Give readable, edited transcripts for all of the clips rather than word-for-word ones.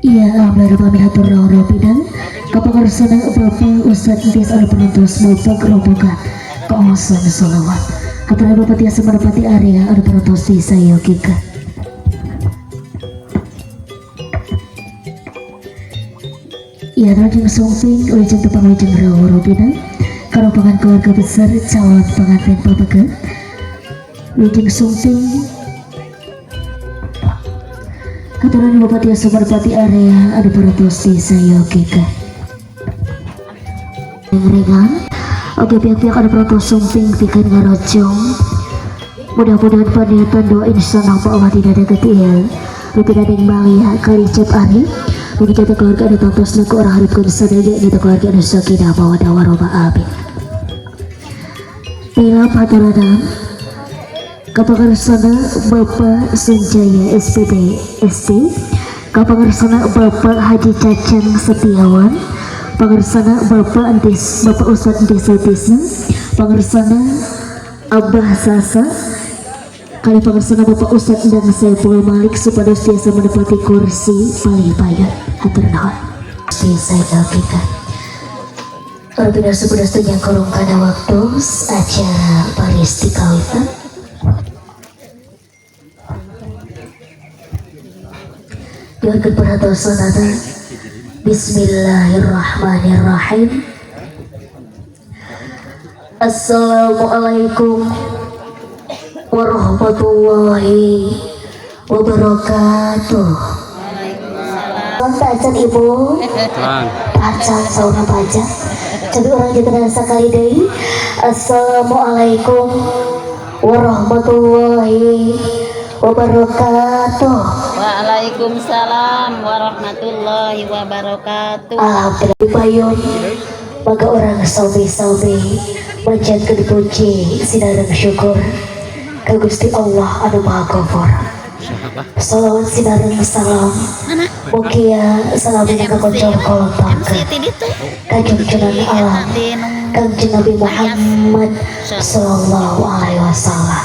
Iya, alhamdulillah hatur nuhun pinang kapangarsana Bapak Ustadz Entis anu parantos bapak rombongan kaosan sholawat. Hatur Bapak tiasa menempati area anu parantos disayogikeun. Iya, lajeng sumping wilujeng tepang wilujeng rawuh pinang karombongan keluarga besar calon pengantin pameget. Wilujeng sumping haturan Bapak tiasa menempati area anu parantos disayogikeun. Ringan. Oke, pihak-pihak anu parantos sumping pikeun ngarojong. Mudah-mudahan paniatan doa insyaallah Allah tidak ada ketiil. Tidak ada yang malia kali Cep Arif. Mugi jatuh keluarga anu tangtosna ku urang haripkeun sadaya nyata keluarga anu sakinah mawaddah warahmah amin. Tilap haturanan kapangarsana Bapak Sunjaya SPD SC, kapangarsana Bapak Haji Cacang Setiawan, pangarsana Bapak Entis, Bapak Ustadz Entis Sutisna, pangarsana Abah Sasa, kali pangarsana Bapak Ustadz Endang Saiful Malik supados tiasa menempati kursi paling payun. Hatur nuhun. Disayogikeun. Robina supados teu nyangkorong kana waktu acara baris dikawitan. Diorkeun perhatosanana. Bismillahirrahmanirrahim. Assalamualaikum warahmatullahi wabarakatuh. Waalaikumsalam. Pacan ibu, pacan sauna pacan. Jadi orang kita sekali deui. Assalamualaikum warahmatullahi wabarakatuh. Waalaikumsalam warahmatullahi wabarakatuh. Alhamdulillah payun maka orang saumi-saumi manjatkeun puji sinareng syukur ka Gusti Allah anu Maha Ghafur. Salawat sinareng salam mugia salamina kakoncor kolontorkeun kajungjunan alam Kangjeng Nabi Muhammad sallallahu alaihi wasallam.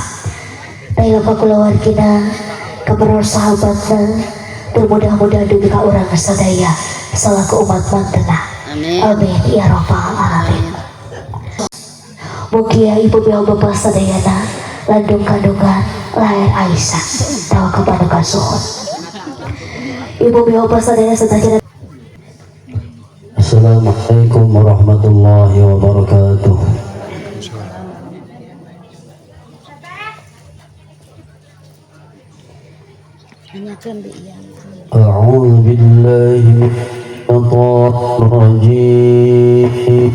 Tayo kulawargina kabar sahabatna bermudah-mudahan dugi ka urang sadaya salaku umat mantena. Amin. Amin ya rabbal alamin. Mugia ibu beliau bapak sadayana landung kandungan lahir Aisyah tawa kepada kasuhun. Ibu beliau bapak sadayana setajana. Assalamualaikum warahmatullahi wabarakatuh. A'udzu billahi minasyaitonir rajim.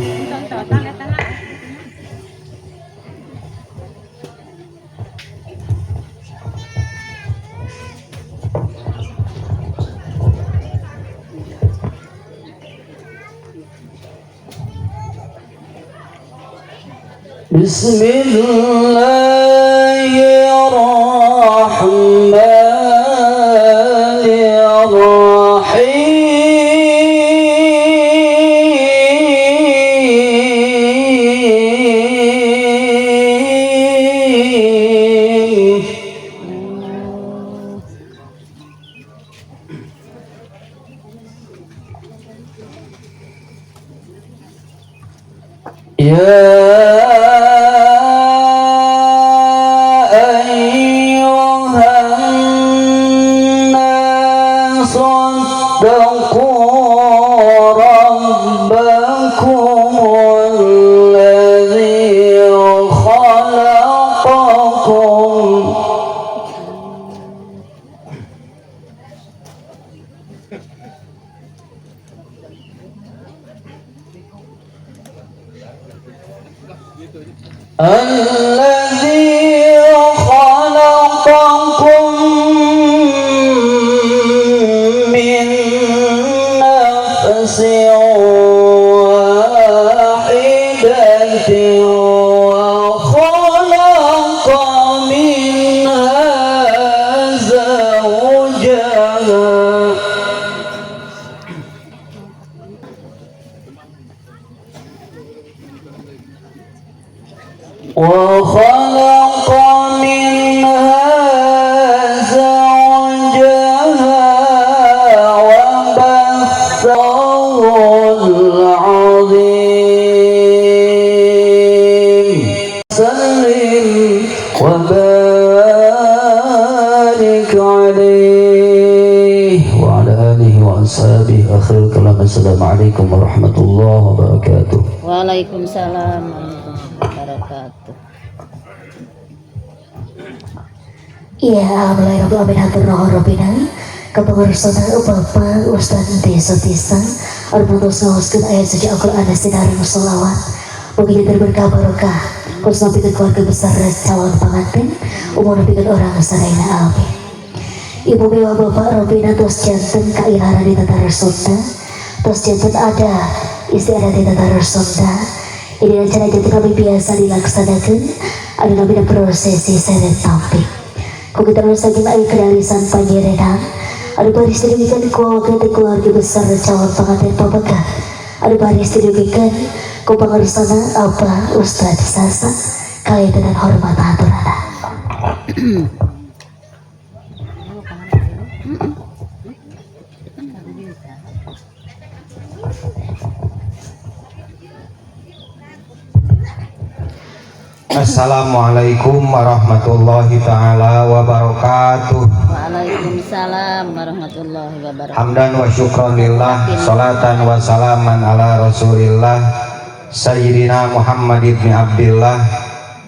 Bismillahirrahmanirrahim. Ya ayyuhan nasu ittaqu rabbakum alladzi khalaqakum الذي خلقكم من نفس واحدة وخلق منها زوجها وبارك عليه وعلى آله وأصحابه. آخر الكلام، السلام عليكم ورحمة الله وبركاته. Waalaikumsalam warahmatullahi wabarakatuh. Iya, alhamdulillah, hatur nuhun Robina. Kepengurusan Bapak Ustaz Desa Tisa Armantos ngawaskeun ayat suci Al-Quran sinareng sholawat. Mugi berkah barokah khususnya pikeun keluarga besar calon pengantin, umum pikeun urang sadayana, amin. Ibu miwah Bapak Robina tos janten kailaran di Tatar Sunda, tos janten ada istiadat di Tatar Sunda. Ini acara janten kami biasa dilaksanakan ada namanya prosesi seren tampik. Ku kita terus lagi aya kedalisan panyerenan anu baris didugikan ku keluarga besar calon pengantin pamegat, anu baris didugikan ku pangersana Abah Ustad Sasa kalian dengan hormat haturana. Assalamualaikum warahmatullahi taala wabarakatuh. Waalaikumsalam warahmatullahi wabarakatuh. Hamdan wa syukran lillah, salatan wa salaman ala rasulillah Sayyidina Muhammad ibn Abdillah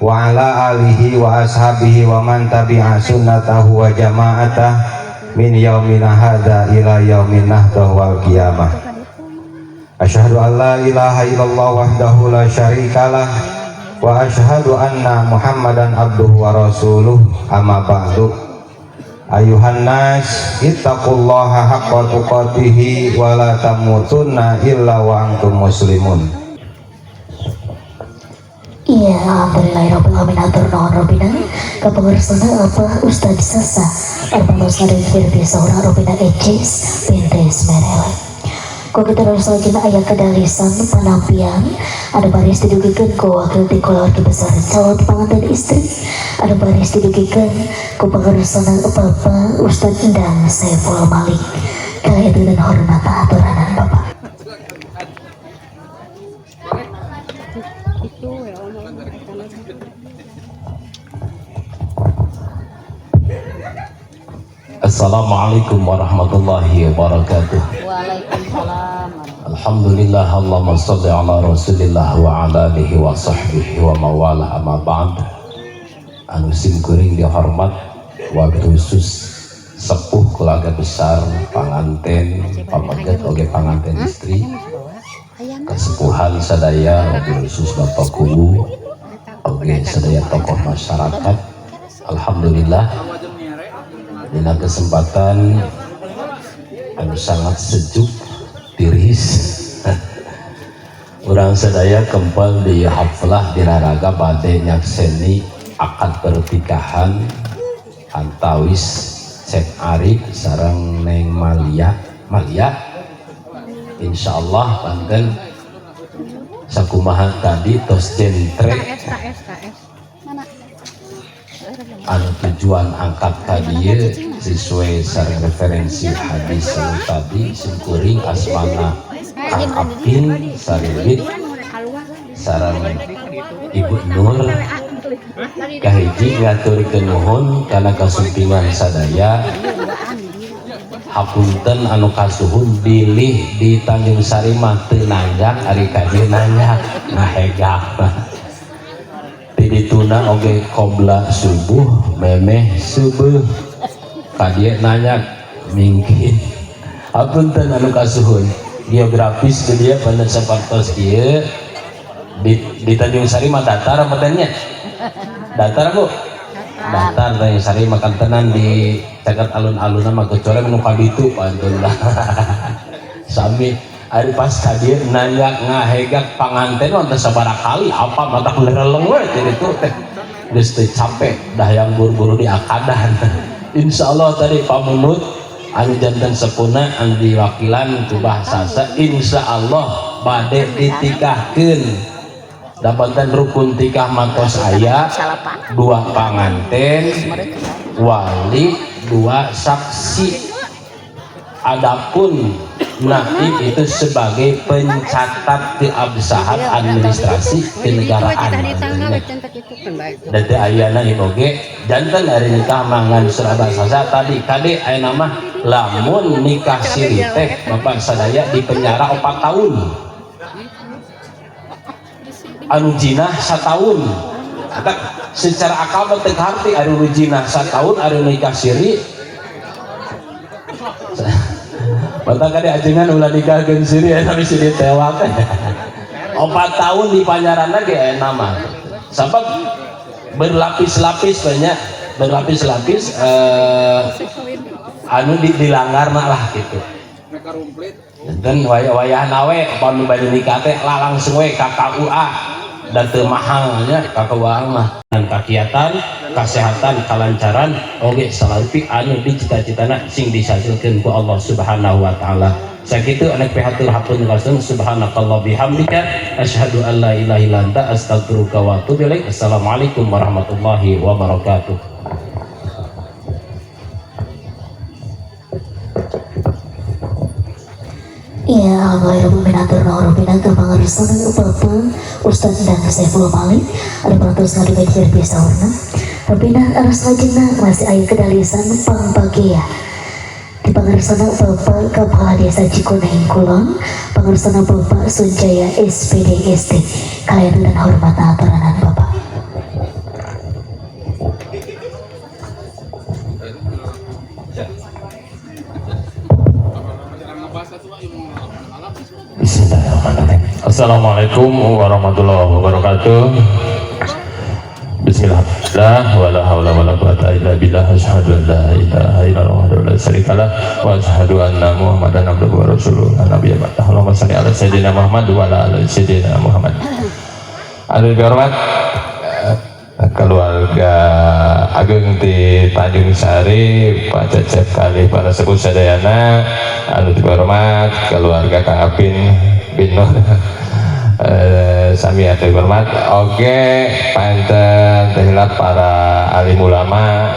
wa ala alihi wa ashabihi wa man tabi'a sunnatahu wa jama'atah min yaumina hadza ila yaumin nahdah wal qiyamah. Asyhadu an la ilaha illallah wahdahu la syarikalah wa asyhadu anna Muhammadan abduhu wa rasuluh, amma ba'du. Ayuhan nas, ittaqullaha haqqa tuqatih wa la tamutunna illa wa antum muslimun. Iya, alhamdulillahirabbil hatur nuhun Robina. Kepengurusan Abah Ustad Sasa Armanos ngadengkir di saurang Robina Ecis Bintes Merelek. Ku kita terus lagi aya kedalisan penampian ada baris didugikeun ku wakil ti keluarga besar calon pengantin istri, ada baris didugikeun ku pangersana Bapak Ustad Endang Saiful Malik kali itu dan hormat aturanan Bapak. Assalamualaikum warahmatullahi wabarakatuh. Waalaikumsalam. Alhamdulillah, Allahumma salli ala Rasulillah wa ala alihi wa sahbihi wa mawalah, amma ba'd. Anu sim kuring dihormat wabil khusus sepuh keluarga besar panganten pameget oge panganten istri, kesepuhan sadaya, wabil khusus Bapak Kuwu oge sadaya tokoh masyarakat. Alhamdulillah, dina kesempatan anu sangat sejuk tiris, urang sadaya kempel di haflah di raraga bade nyakseni akad pernikahan antawis Cek Arif sareng Neng Malia. Malia, insyaallah panten sakumaha tadi tos jentre anu tujuan angkat tadi sesuai sareng referensi hadis anu tadi. Simkuring asmana Kang Apin Sariwit sareng Ibu Nur. Kahiji, ngaturkeun nuhun kana kasumpingan sadaya. Hapunten anu kasuhun bilih di Tanjung Sari mah teu nanjak, ari ka dieu nanjak ngahegak. Di dituna oge qobla subuh, memeh subuh ka dieu nanjak mingkin. Hapunten anu kasuhun, geografis di dieu pada sapartos kieu. Di Tanjung Sari mah datar apa teh nya? Datar, Bu, datar. Tanjung Sari makan tenan di caket alun-alun mah, kecuali nu ka ditu pantun lah sami. Ari pas ka dieu nanjak ngahegak, panganten mah teh sabaraha kali apa mata lereleng we ti ditu teh, geus teu capek dah yang buru-buru di akadan. Insyaallah tadi pamunut anu janten sepuna anu diwakilan ku Sasa, insyaallah bade ditikahkeun. Dapatan rukun tikah matos aya dua, panganten, wali, dua saksi. Adapun Naib itu sebagai pencatat keabsahan administrasi kenegaraan. Dan teu aya naib oge janten ari nikah mangan surat sasa tadi kade aya mah lamun nikah siri teh bapak sadaya di penjara 4 tahun, anu jinah satahun. Eta secara akal mah teu kaharti, anu jinah satahun, anu nikah siri. Mata kade ajengan ulah nikahkeun siri eta bisi ditewak. 4 tahun di panjarana ge aya nama. Sabab berlapis-lapis, banyak berlapis-lapis anu dilanggar lah gitu. Dan wayah nawe upami bade nikah teh lah langsung we ka KUA dan teu mahal nya ka KUA mah. Dan kakiatan, kesehatan, kalancaran oge salarupi anu dicita-citana sing dihasilkeun ku Allah Subhanahu wa taala. Sakitu anak pihatur hapunten kasun, subhanakallah bihamdika asyhadu an la ilaha illa anta astaghfiruka wa atubu ilaik. Assalamualaikum warahmatullahi wabarakatuh. Ya, alhamdulillah hatur nuhun ka pangarsana Bapak Ustaz dan Saiful Malik ada parantos ngaduga di saurna. Rupina aras lajengna masih aya kedalisan pangbagia. Di pangarsana Bapak Kepala Desa Cikoneng Kulon, pangarsana Bapak Sunjaya SPD ST. Kalian dan hormat aturanan Bapak. Bismillahirrahmanirrahim. Assalamualaikum warahmatullahi wabarakatuh. Bismillahirrahmanirrahim. Wala haula wala quwata illa billah. Asyhadu an la ilaha illallah wahdahu la syarikalah wa asyhadu anna Muhammadan abduhu wa rasuluh. Nabiyya ba'da. Allahumma shalli ala sayyidina Muhammad wa ala ali sayyidina Muhammad. Anu dihormat keluarga ageng di Tanjung Sari, Pak Cecep kali para sepuh sadayana, anu dihormat keluarga Kang Apin bin Nur, sami anu dihormat. Oke, panten tehilap para alim ulama,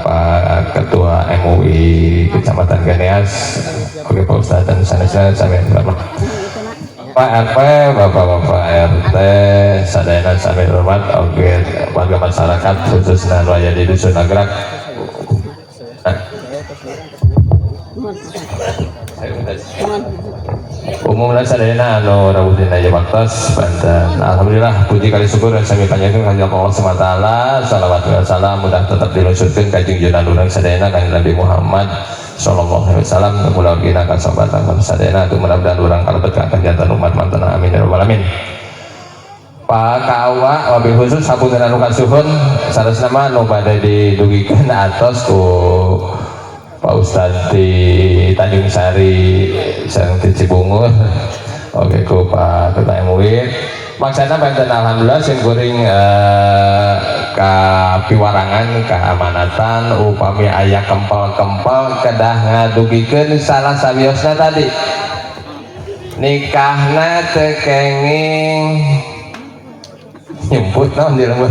Pak Ketua MUI Kecamatan Ganeas, oke Pak Ustadz dan sanesna sami anu dihormat. Pak RT, Bapak-bapak RT, sadayana sami hormat, oke warga masyarakat khususnya nu aya di Dusun Nagrak. Umumna sadayana anu rawuh dina ieu waktos banten. Alhamdulillah puji kali syukur dan sami panjatkeun ka Allah Subhanahu wa taala, salawat wa salam mudah tetap diluncurkeun ka junjungan urang sadayana Kanjeng Nabi Muhammad sallallahu alaihi wasallam, keluargina ka sahabat sadayana, atuh mudah-mudahan urang kalebet ka jantan umat mantena, amin ya rabbal alamin. Pak Kawa wabil khusus hapunten anu kasuhun sarasna mah nu bade didugikeun atos ku Pak Ustad di Tanjung Sari sareng di Cibungur, oke ku Pak Ketua MUI. Maksana banten alhamdulillah sing kuring ka piwarangan keamanatan upami aya kempel-kempel kedah ngadugikeun salah sawiosna tadi nikahna teu kenging nyumput naon di lembur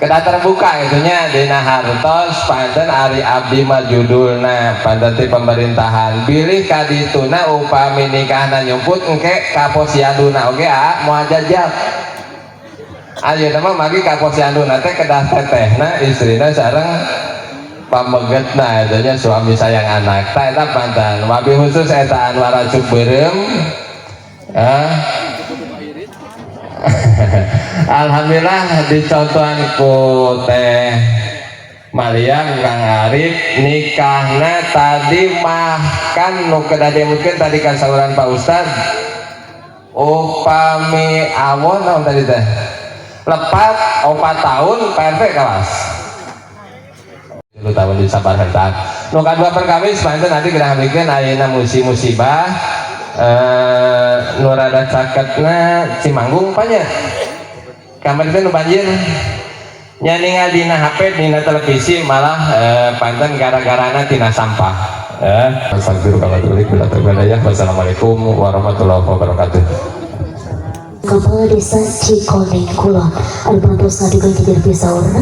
kedah terbuka itunya dina hartos. Panten ari abdi mah judulna panten ti pemerintahan bilih kadituna upami nikahna nyumput engke ka posyanduna oge ah moal jajal. Ayeuna mah magi ka posyanduna teh kedah tetehna istrina sareng pamegetna eta nya suami sayang anak tah eta panten wabil khusus eta anu aracuk beureum ah. Alhamdulillah dicontohan ku Teh Maria Kang Arif nikahna tadi mahkan nu kedah dimutkeun tadi kasauran Pak Ustad upami awon naon tadi teh lepat 4 tahun Pak RT kawas 3 tahun di sabar hentak nu kadua perkawis panten nanti kita hamikeun ayeuna musibah nu rada caketna Cimanggung panya kamar itu nu banjir nya ningali dina HP dina televisi malah panten gara-garana tina sampah. Astagfirullahaladzim. Wassalamualaikum warahmatullahi wabarakatuh. Kepala Desa Cikoneng Kulon anu parantos ngaduga jadi pisaurna.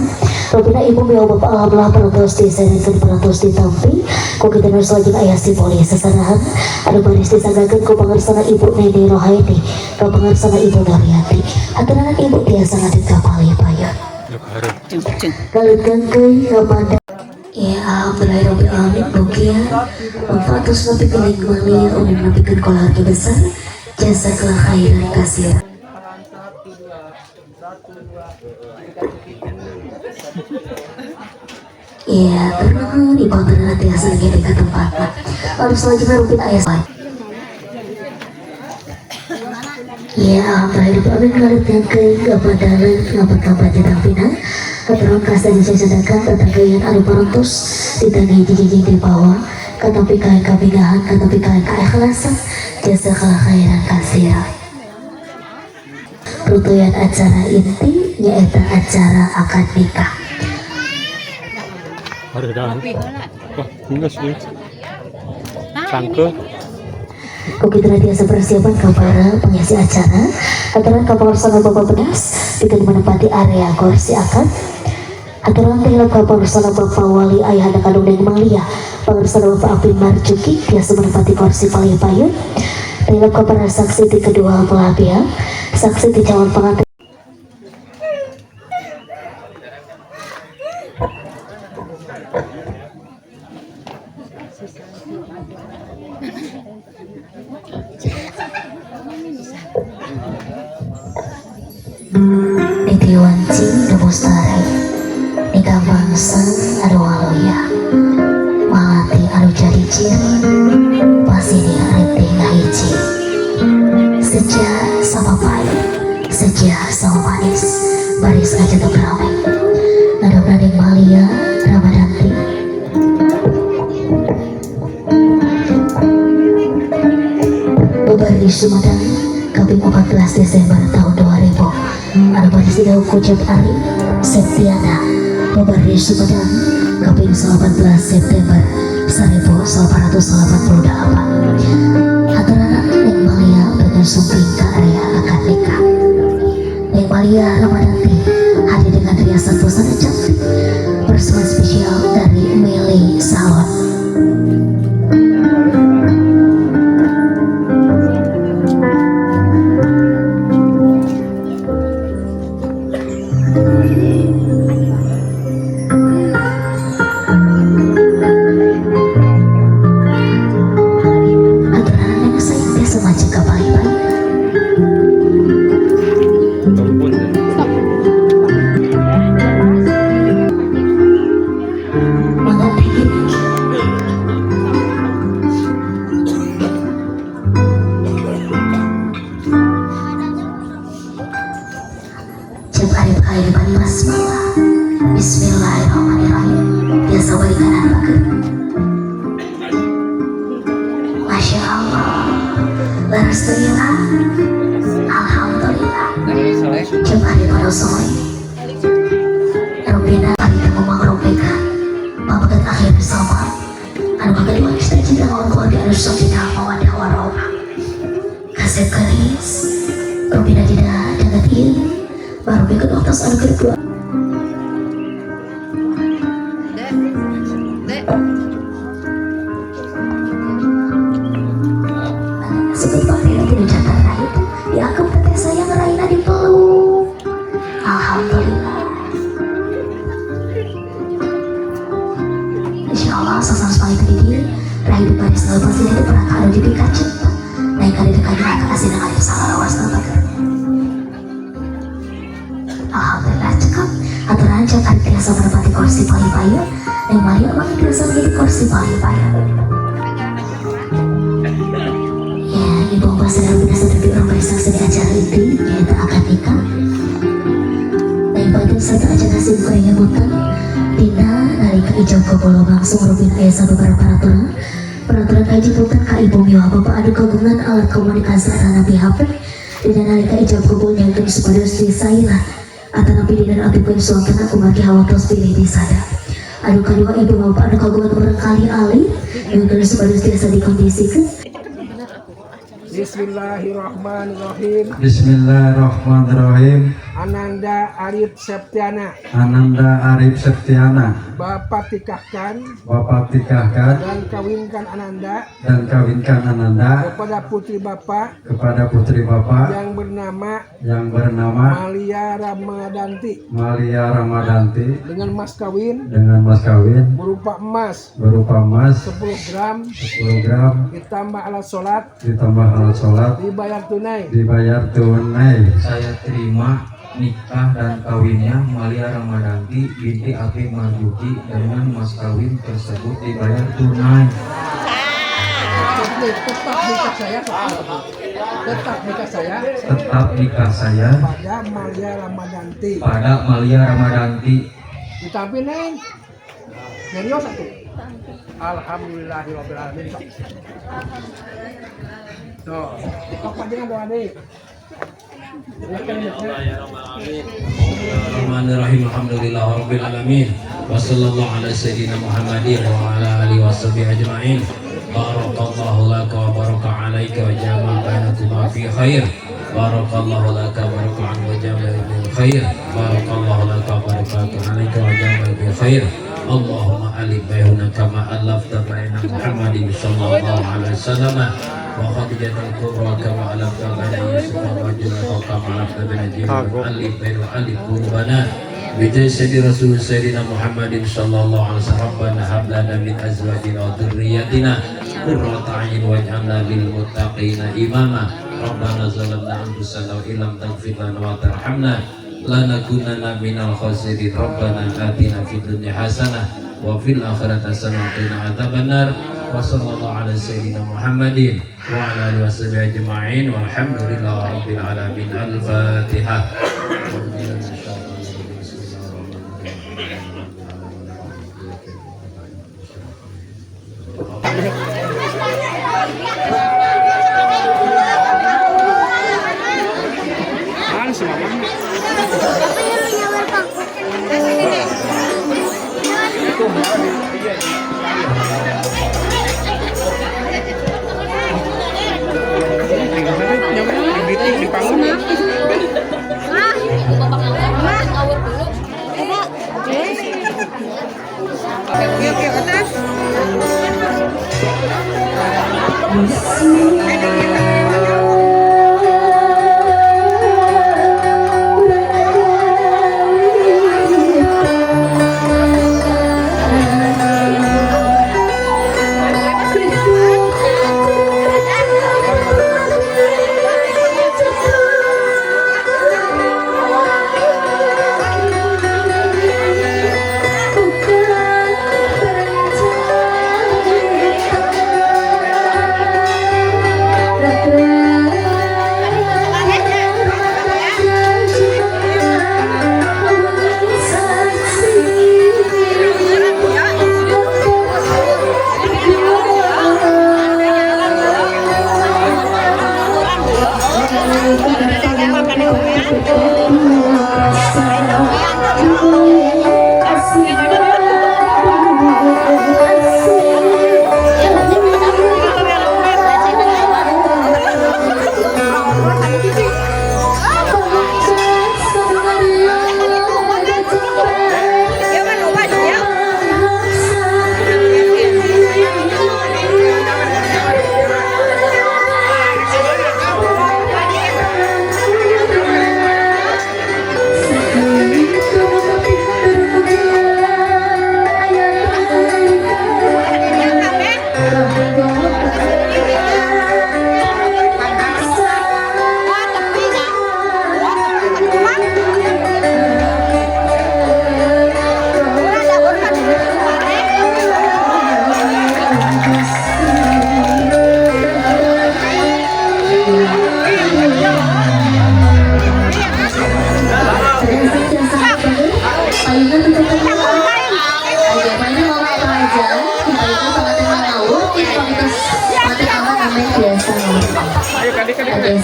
Rupina ibu miwa bapak, alhamdulillah parantos disarenkeun, parantos ditampi ku kita. Nu selanjutnya aya simbolis sasarahan anu baris disanggakeun ku pangersana Ibu Neni Rohaini ka pangersana Ibu Daryati. Haturanan Ibu tiasa ngadeg ka palih payun. Galit gangkeun kepada. Ya, alhamdulillahirabbil alamin, mugia manfaat terus nepikeun Neng Malia udah nepikeun keluarga besar. Jazakallah khairan katsira. Ya, tenang di konten tiasa lagi ke tempatna. Lalu selanjutnya rutin ayah. Ya, alhamdulillah alamin, galit gangkeun kepada ngapat-ngapat tampina. Keterangan kasta dijajakan tentang anu parantos ditanggai jijing di bawah katapi kaya kabingahan, katapi kaya keikhlasan. Jazakallah khairan katsira. Rutuyan acara inti nyaeta acara akad nikah. Harus dah. Wah, enggak sih. Cangke. Ku kitu tiasa persiapan ke para pengisi acara. Aturan ka pangersana Bapak Pedas dengan menempati area kursi akad. Aturan tilap ka pangersana Bapak Wali Ayahanda kandung Neng Malia, pangersana Bapak Apin Marjuki, tiasa menempati kursi palih payun. Tilap ka para saksi di kedua belah pihak, saksi di calon pengantin. Niti wanci nu mustari nikah bangsa anu waluya malati anu jadi ciri pasti reti ngahiji seja sama pahit, seja sama manis, baris aja tetap rame. Ngadopna Neng Malia Ramadanti. Bebar di Sumedang kaping 14 Desember tahun 2000 anu baris didaup ku Cep Ari Septiana. Bebar di Sumedang kaping 18 September 1888. Haturanan Neng Malia dengan sumping ke area akad nikah. Neng Malia Ramadanti hadir dengan riasan busana cantik persembahan spesial dari Mele Salon. Aturan Neng sayang tiasa maju ke palih payun. Telepon. Mangga tinggi. Cep arif kalimat basmalah. Bismillahirrahmanirrahim. Biasa balik kanan bagus. Masya Allah. Laras lah. Alhamdulillah. Cep arif pada soleh. Rupina hari temu mangrobeka. Pamegat akhir sama. Anu kakedua istri cinta lawan keluarga anu sakinah mawaddah warahmah. Kasep keris. Rupina dina danget ieu. Baru berikut waktu anu kedua. Sebut Pak Rina tidak catat rahit. Dianggap teteh sayang Raina dipeluk. Alhamdulillah. Insya Allah sasar sekali tadi Rahim baris lepas ini ada perangkat anu diberikan cinta. Naik kali dekat ke asin alif salah lawas bager. Alhamdulillah cekap. Aturan cek hari tiasa menempati kursi paling payun. Neng Maria makin tiasa menjadi kursi paling payun. Ya, ibu bapak sedang binasa tapi orang bersaksi di acara inti yaitu akad nikah. Lain badan serta acara sim kuring buta. Dina nalika ijab kabul langsung rupin aya beberapa peraturan. Peraturan kaji punten ka ibu miwa bapak anu kagungan alat komunikasi atanapi HP. Dina nalika ijab kabul nyakeun supados disailah atanapi dina aktifkeun suasana kumargi hawatos bilih disada. Anu kadua, ibu bapak anu kagungan murangkalih alit nyakeun supados tiasa dikondisikeun. Bismillahirrahmanirrahim. Bismillahirrahmanirrahim. Ananda Arif Septiana. Ananda Arif Septiana. Bapak tikahkan. Bapak tikahkan. Dan kawinkan Ananda. Dan kawinkan Ananda. Kepada putri Bapak. Kepada putri Bapak. Yang bernama. Yang bernama. Malia Ramadanti. Malia Ramadanti. Dengan mas kawin. Dengan mas kawin. Berupa emas. Berupa emas. 10 gram. 10 gram. Ditambah alat sholat. Ditambah alat sholat. Dibayar tunai. Dibayar tunai. Saya terima nikah dan kawinnya Malia Ramadanti binti Abi Marjuki dengan mas kawin tersebut dibayar tunai. Tetap nikah saya, tetap nikah saya, tetap nikah saya pada Malia Ramadanti. Pada Malia Ramadanti. Ditampil neng, serius satu. Alhamdulillahirabbil alamin. Tuh, apa jangan doa nih. Bismillahirrahmanirrahim. Alhamdulillahirabbil alamin. Wassallallahu ala sayyidina Muhammadin wa ala alihi washabihi ajmain. Barakallahu laka wa baraka alaika wa jama'a bainakuma fi khair. Barakallahu laka wa baraka an wa jama'a fi khair. Barakallahu laka wa baraka alaika wa jama'a fi khair. Allahumma alif bainahuma kama alafta baina Muhammadin sallallahu alaihi wasallam wa Khadijatul Kubra kama alafta baina Yusuf wa Zulaikha kama alafta baina Jibril alif baina alif qulubana bi jasadi Rasul sayyidina Muhammadin sallallahu alaihi wasallam. Rabbana hab lana min azwajina wa dhurriyyatina qurrata a'yun waj'alna lil muttaqina imama. Rabbana zalamna anfusana wa illam taghfir lana wa tarhamna lanakunanna minal khasirin. Rabbana atina fid dunya hasanah wa fil akhirati hasanah wa qina adzabannar. Wa sallallahu ala sayyidina Muhammadin wa ala alihi washabihi ajma'in. Walhamdulillahi rabbil alamin. Al-Fatihah.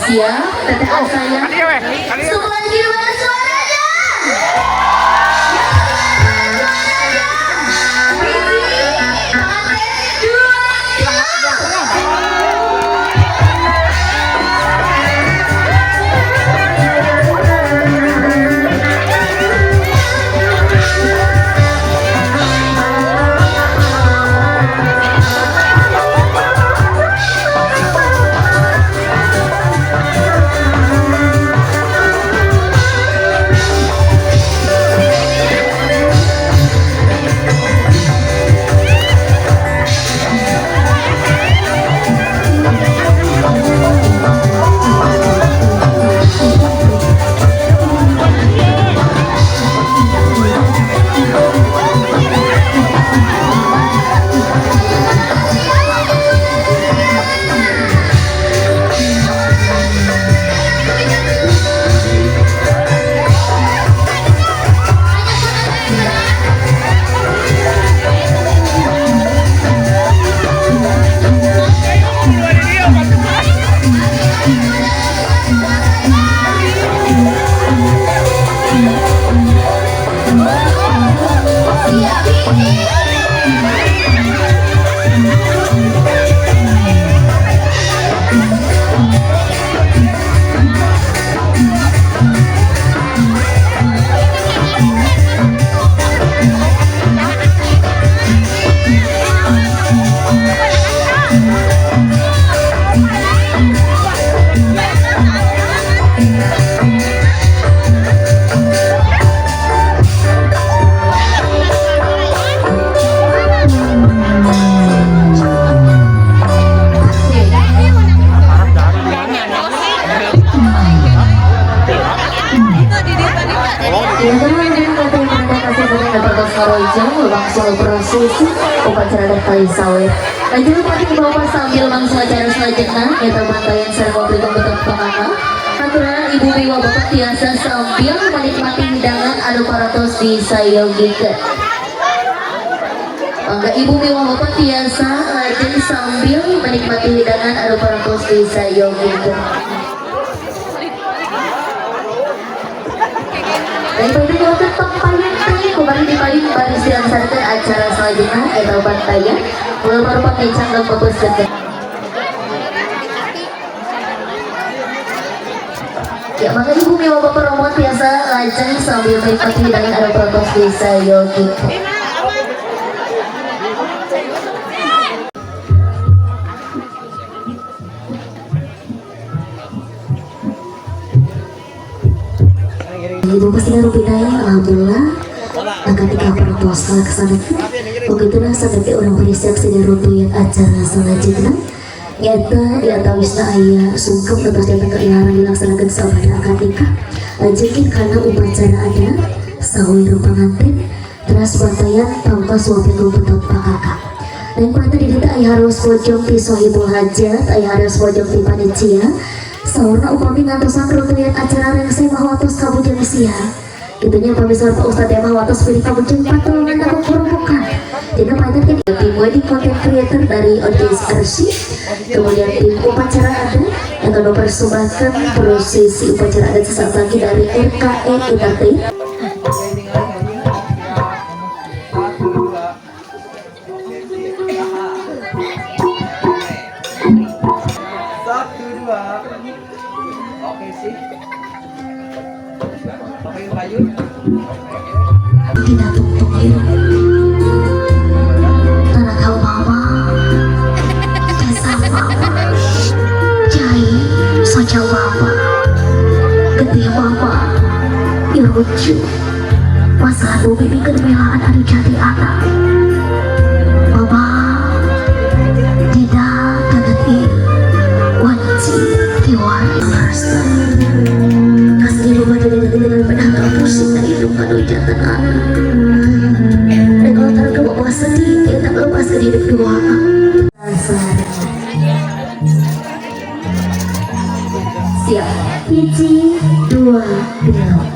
Siap, teteh sayang. Semua gimana suaranya? Hiji, 2, 3. ngarojong langsung prosesi upacara adat tali sawit. Lanjut pati bapak sambil langsung acara selanjutnya eta bantayan sareng wabri betok pangana. Aturan ibu miwa bapak tiasa sambil menikmati hidangan anu paratos disayogikeun. Mangga ibu miwa bapak tiasa lajeng sambil menikmati hidangan anu paratos disayogikeun. Dan pada waktu payung teh kemarin di payung baris dilaksanakan acara selanjutnya atau bantayan ulah pakai canggang fokus ke. Ya, maka ibu miwa bapak romo biasa lajeng sambil menikmati hidangan anu paratos disayogikeun. Ibu pastinya rupinai, alhamdulillah akan tiga parantos laksanakan. Begitulah sampai orang bersiap sedia runtuyan acara selanjutnya. Nyata di antawisna aya sungkem tetas datang ke ilaran dilaksanakan sabada akad nikah. Lanjutkan karena upacara ada sawir pengantin teras bantayan tanpa suami betot pakaka. Dan pada di ditu aya harus pojok ti sohibul hajat, aya harus pojok ti panitia. Saurna upami ngantosan runtuyan acara rengse mah watos kabujeng sia. Gitunya upami saur Pak Ustad mah watos pilih kabujeng patulungan aku kurupukan. Jadi panten kan tim wedding content creator dari Odis Arsy, kemudian tim upacara adat yang akan mempersembahkan prosesi upacara adat sesaat lagi dari RKE Entertain. Tidak tungtung hirup tanah kau mama jasa mama cai soca mama getih mama irucu masalah bumi bikin melaan anu jati anak mama tidak kaget wanci tiwari rasa kasih mama dengan pedang pusing dan hidung anu jantan anak. Dan kalau taruh ke bawah sedih, dia tak lepaskan hidup dua. Siap, 1, 2, 3.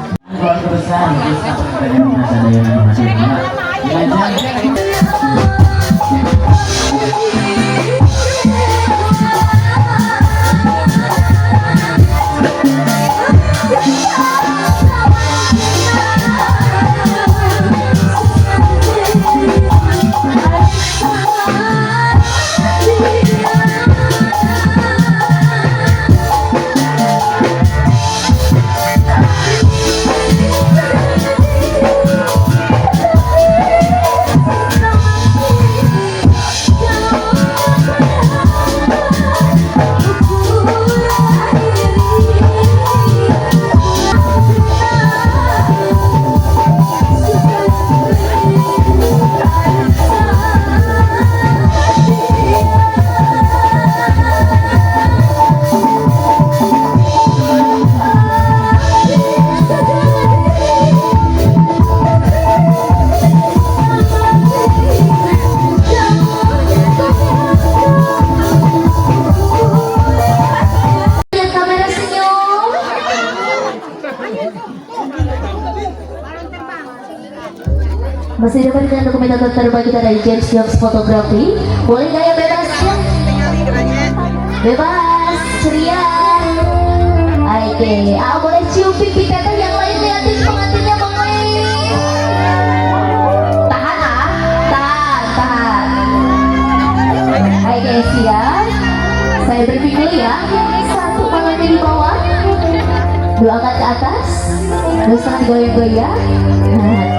Masih dapat dengan dokumenter terbaik kita dari James Jones Fotografi. Boleh gaya bebasnya? Bebas, ceria. Oke, boleh cium pipi teteh yang lain liatin pengantinnya boleh. Tahan ah, tahan, tahan. Oke, siap. Saya briefing dulu ya. Satu tangannya di bawah, dua angkat ke atas, terus tangan goyang-goyang. Nah,